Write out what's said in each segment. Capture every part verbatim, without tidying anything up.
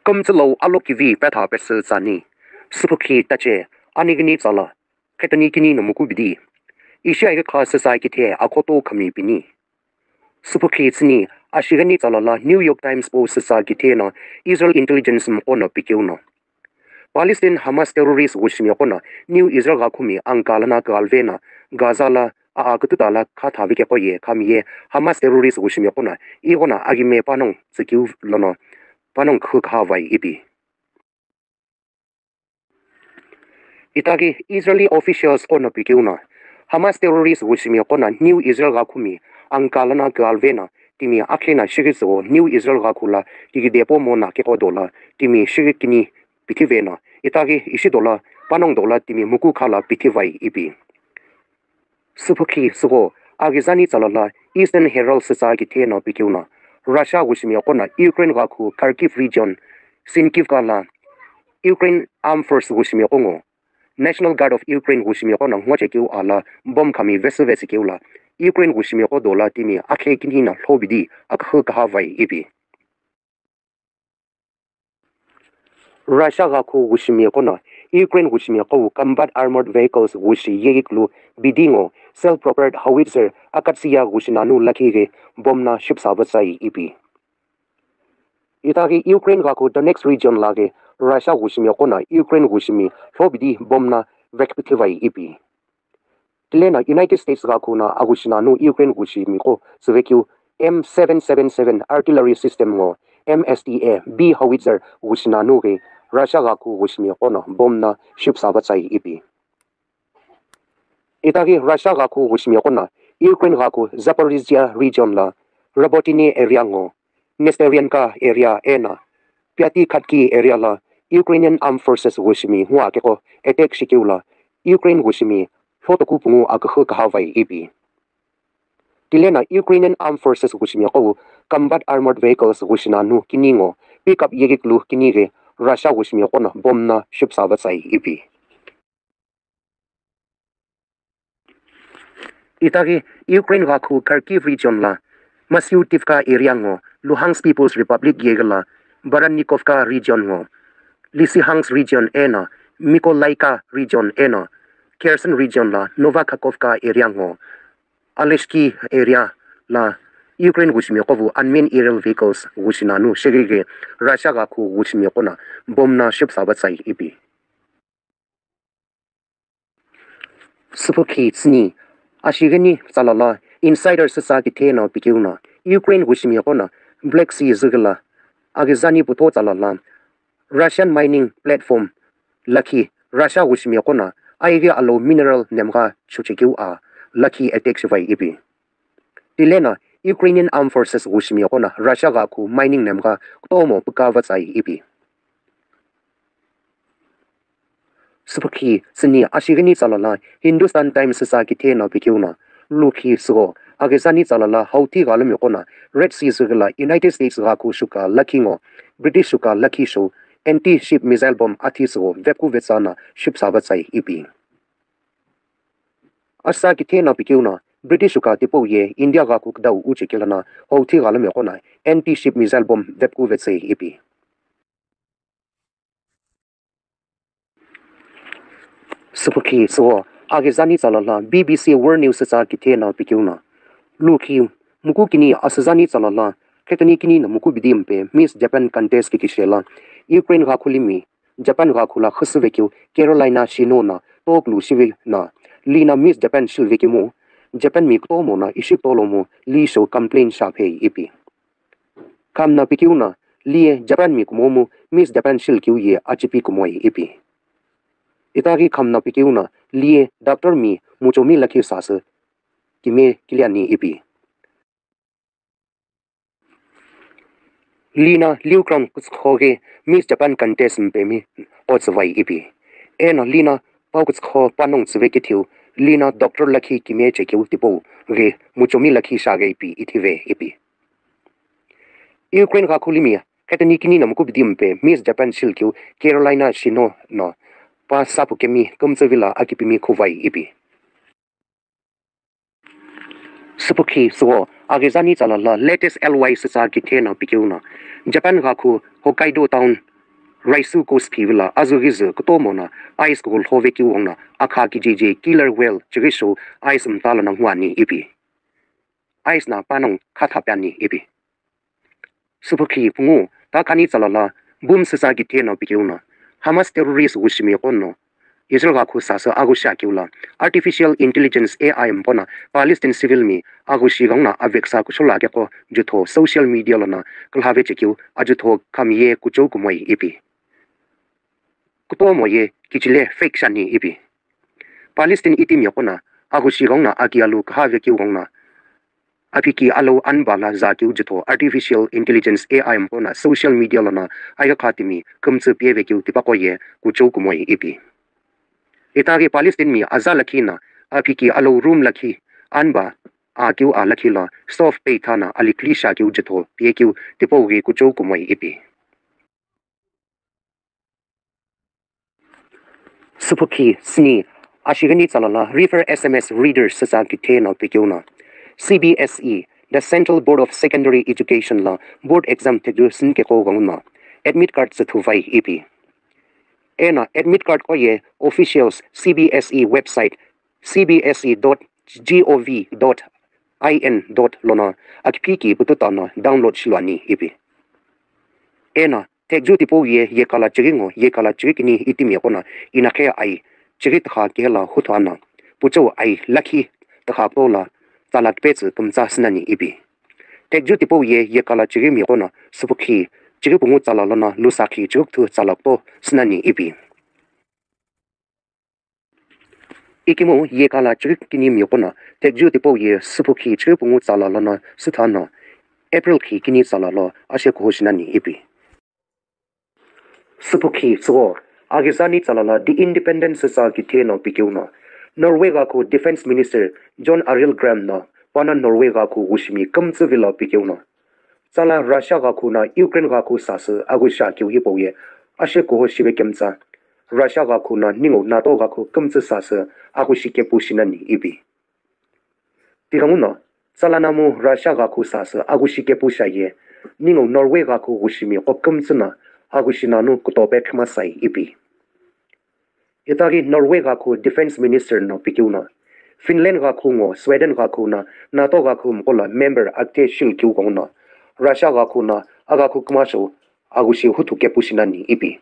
Kümtsü lo alokivi petha pesü tsani. Süpükhi tache, anighini tsala, khetani kini no mukubidi. Ishi aighi kha süsa kithe akhoto khami pini. Süpükhi tsüni, ashighini tsala la New York Times po süsa kithe no Israel intelligence mqo no pikeu no. Palestine Hamas terrorist wushimi qo no New Israel gha khumi angka lana kalve no Gaza la a a kututa la kha thavi keqo ye khami ye Hamas terrorist wushimi qo no igho no aghime panong tsükeu lono panong khu kha vai ipi. Itaghi Israeli officials qo no pikeu no, Hamas terrorist wushimi qo no New Israel gha khumi angka lana kalve no timi akhe no shighi tsügho New Israel gha khu la kighi depo mo no keqo do la timi shighi kini pithive no, itaghi ishi do la panong do la timi muku kha la pithi vai ipi. Süpükhi sügho, aghizani tsala la Eastern Herald sütsa kithe no pikeu no, Russia wushimi qo no Ukraine gha khu Kharkiv region, Sinkivka la Ukraine Armed Force wushimi qo ngo, National Guard of Ukraine wushimi qo no ngo chekeu a la bomb khami vesü vesü keu la Ukraine wushimi qo do la timi akhe kini no lhobidi akhu kaha vai ipi. Russia gha khu wushimi qo no Ukraine wushimi qo wu combat armored vehicles wushi yeghi kulu bidi ngo self-propelled howitzer Akatsiya wushi nanu lakhi ghi bomb no shipsa vatsai ipi. Itaghi Ukraine gha khu Donetsk region la ghi Russia wushimi qo no Ukraine wushimi lhobidi bomb no vekpithivai ipi. Tile no United States gha khu no aghushi nanu Ukraine wushimi qo tsüvekeu M seven seven seven artillery system ngo M S T A B howitzer wushi nanu ghi Russia gha khu wushimi qo no bomb no shipsa vatsai ipi. Itaghi Russia gha khu wushimi qo no Ukraine gha khu Zaporizhia region la Robotini area ngo Nesterianka area eno Pyatikhatki area la Ukrainian Armed Forces wushimi ngo akeqo attack shikeu la Ukraine wushimi lhotoku pungu akhu kaha vai ipi. Tile no Ukrainian Armed Forces wushimi qo wu combat armored vehicles wushi nanu kini ngo pickup yeghi kulu kini ghi Russia wushimi qo no bomb no shipsa vatsai ipi. Itaghi Ukraine gha khu Kharkiv region la Masyutivka area ngo Luhansk People's Republic yeghi la Barannikovka region ngo Lysychansk region eno Mykolaivka region eno Kherson region la Novokakhovka area ngo Aleshki area la Ukraine wushimi qo wu unmanned aerial vehicles wushi nanu sheghi ghi Russia gha khu wushimi qo no bomb no shipsa vatsai ipi. Süpükhi tsüni, ashighini tsala la insider sütsa kithe no pikeu no Ukraine wushimi qo no Black Sea züghi la aghizani putho tsala la Russian mining platform lakhi Russia wushimi qo no aighi alo mineral nemgha chuchekeu a lakhi attack shivai ipi. Tile no Ukrainian Armed Forces wushimi qo no Russia gha khu mining nemgha kutomo püka vatsai ipi. Süpükhi tsüni, ashighini tsala la Hindustan Times sütsa kithe no pikeu no, lukhi sügho, aghizani tsala la Houthi ghalumi qo no Red Sea züghi la United States gha khu shuka lakhi ngo British shuka lakhi sho anti ship missile bomb athi sügho vekhu vetsa no shipsa vatsai ipi. Asütsa kithe no pikeu no British shuka tipau ye India gha khu kudau uche kela no Houthi ghalumi qo no anti ship missile bomb vekhu vetsei ipi. Süpükhi sügho, aghizani tsala la B B C World News sütsa kithe no pikeu no, lukhi muku kini asüzani tsala la khetani kini no mukubidi mpe Miss Japan contest kikishe la Ukraine gha khulimi Japan gha khula khüsü vekeu Carolina Shino no toklu shivi no, li no Miss Japan shilvekemu Japan mi kutomo no ishi tolomu li sho complain shaphei ipi. Khamna pikeu no li ye Japan mi kumomu Miss Japan shilkeu ye achipi kumoi ipi. Itaghi khamna pikeu no li ye doctor mi muchomi lakhi sasü kime kiliani ipi. Li no liu crown kütsükho ghi Miss Japan contest mpemi qo tsüvai ipi. Eno li no pau kütsükho panong tsüve kithiu li no doctor lakhi kime chekeu tipau ghi muchomi lakhi shaghi ipi ithive ipi. Ukraine gha khulimi khetani kini no mukubidi mpe Miss Japan shilkeu Carolina Shino no pa sapu kemi kümtsü vila akipimi khuvai ipi. Süpükhi sügho, aghizani tsala la latest L Y sütsa kithe no pikeu no, Japan gha khu Hokkaido town Raisu Coast phivilo azüghi zü kutomo no ice kughulho vekeu ghenguno akha kijeje killer whale chighi shou ice mtalo no nguani ipi. Ice no panongu khatha peani ipi. Süpükhi pungu ta khani tsalala boom süsa kitheno pikeuno Hamas terrorist wushimi qono Israel ghakhu sasü aghushi akeu lo artificial intelligence A I mpona Palestine civil mi aghushi ghenguno aveksa kusholo akeqo jutho social media lono külhave chekeu ajutho khamiye kuchou kumoi ipi. Kutomo ye kichile fake shani ipi. Palestine itimi yaqo no aghushi ghenguno akialu kühave keu ghenguno aphiki alou anba lo za keu jutho artificial intelligence A I mpona social media lono ayeghi khatimi kümtsü pieve keu tipaqo ye kuchou kumoi ipi. Itaghi Palestine mi aza lakhi no aphiki alou room lakhi anba akeu a lakhi lo stove peitha no alikli sha keu jutho pie keu tipau ghi kuchou kumoi ipi. Süpükhi sini ashighini tsalala River S M S readers süsa kitheno pikeuno C B S E, the Central Board of Secondary Education lo board exam thekeu sünikeqo ghenguno admit card tsüthuvai ipi. Eno admit card qoye officials C B S E website C B S E dot G O V dot I N dot lono akiphiki pututa no download shiluani ipi. Eno thekju tipau ye yekala chighi ngo yekala chighi kini itimi yaqo no inakhe ai chighi tükha kehela huthu ano puchou ai lakhi tükha polo tsala kipetsü kümtsa sünani ipi. Thekju tipau ye yekala chighi mi yaqo no süpükhi chighi pungu tsala lono lusakhi chighi kuthu tsala kuto sünani ipi. Ikemu yekala chighi kini mi yaqo no thekju tipau ye süpükhi chighi pungu tsala lono sütha no April khi kini tsala lo ashe kuhu shinani ipi. Süpükhi tsügho aghizani tsalala The Independent süsa kitheno pikeuno Norway ghakhu Defence Minister Jon Arild Gram no pano Norway ghakhu wushimi kümtsü vilo pikeuno tsala Russia ghakhu no Ukraine ghakhu sasü aghushi akeu hipau ye ashe kuhu shive kemtsa Russia ghakhu no ningu NATO ghakhu kümtsü sasü aghushi kepu shinani ipi. Tighenguno tsala namu Russia ghakhu sasü aghushi kepu shiaye ningu Norway ghakhu wushimi qo kümtsü no aghushi nanu kutope khima sai ipi. Itaghi Norway ghakhu Defence Minister no pikeuno Finland ghakhu ngo Sweden ghakhu no NATO ghakhu mqo lo member akte shilkeu ghenguno Russia ghakhu no aghakhu kümashou aghushi huthu kepu shinani ipi.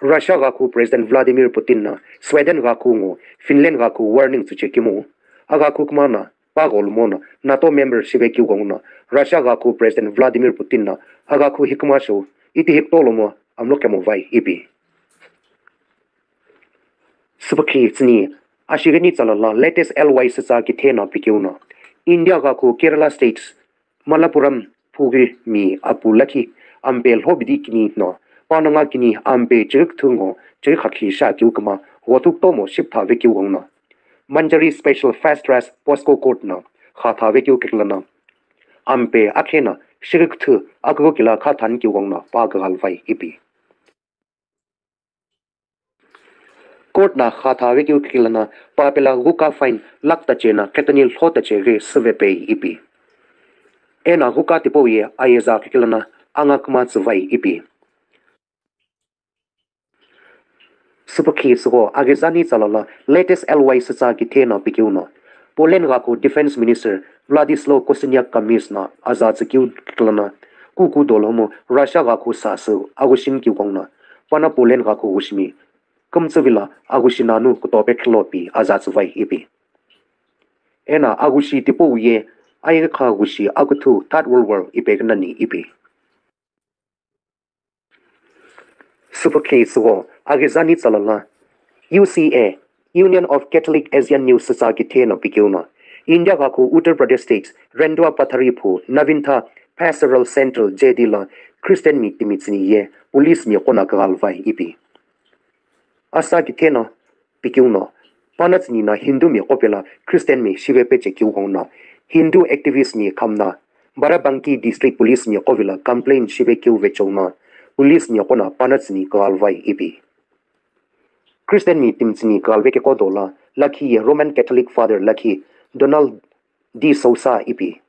Russia ghakhu President Vladimir Putin no Sweden ghakhu ngo Finland ghakhu warning tsüchekemu aghakhu kümano pagholo mono NATO member shive keu ghenguno Russia ghakhu President Vladimir Putin no aghakhu hikümashou iti hikutolo mo amlo kemo vai ipi. Süpükhi tsüni ashighini tsalala latest L Y süsa kitheno pikeuno India ghakhu Kerala States Malappuram phughi mi apu lakhi ampe lhobidi kini no panonga kini ampe chighi kuthu ngo chighi khakhi sha keu küma ghothu kutomo shipthave keu ghenguno Manjari Special Fast Track POCSO Court no khathave keu kikilano ampe akhe no shighi kuthu akughu kila khathani keu ghenguno pa kaghalvai ipi. Court no khathave keu kikilano pa pela ghuka fine lakh tache no qhitani lho tache ghi süve pei ipi. Eno ghuka tipau ye ayeza kikilano anga kümtsü vai ipi. Süpükhi sügho aghizani tsalala latest L Y süsa kitheno pikeuno Poland ghakhu Defence Minister Władysław Kosiniak-Kamysz no aza tsükeu kikilano kuku dolomo Russia ghakhu sasü aghushi keu ghenguno pano Poland ghakhu wushimi kümtsü vilo aghushi nanu kutope khilo pi aza tsüvai ipi. Eno aghushi tipau ye ayeghi ghushi akuthu Third World War ipi ghenani ipi. Süpükhi sügho aghizani tsalala U C A, Union of Catholic Asian News süsa kitheno pikeuno India ghakhu Uttar Pradesh State Rendwa Pathari phu Navintha Pastoral Centre J D lo Christian mi timi tsüni ye police mi qo no kaghalvai ipi. Asa kitheno pikeuno pano tsüni no Hindu mi qo pelo Christian mi shive peche keu ghenguno Hindu activist mi khamno Barabanki District Police mi qo vilo complaint shive keu vecheuno police mi qo no pano tsüni kaghalvai ipi. Christian mi timi tsüni kaghalve keqo dolo lakhi ye Roman Catholic Father lakhi Donald D'Souza ipi.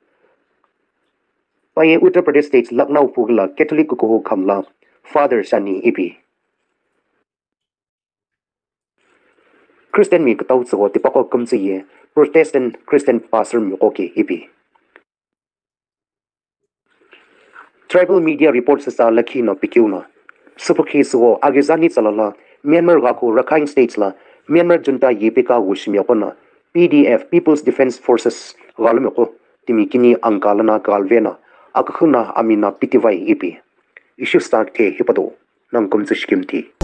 Paye Uttar Pradesh State Lucknow phughi lo Catholic kukuhu khamlo Fathers ani ipi. Christian mi kütau tsügho tipaqo kümtsü ye Protestant Christian pastor miqo ke ipi. Tribal media reports sa lakhi no pikeu no, süpükhi sügho agizani tsalala Myanmar ghaku Rakhine States la Myanmar junta yepeka wushimiqo no P D F, People's Defence Forces ghalomiko timi kini angka lana galve no akükhü no amina pitivai ipi. Ishu start ke hipado nang kümtsü shikimthi.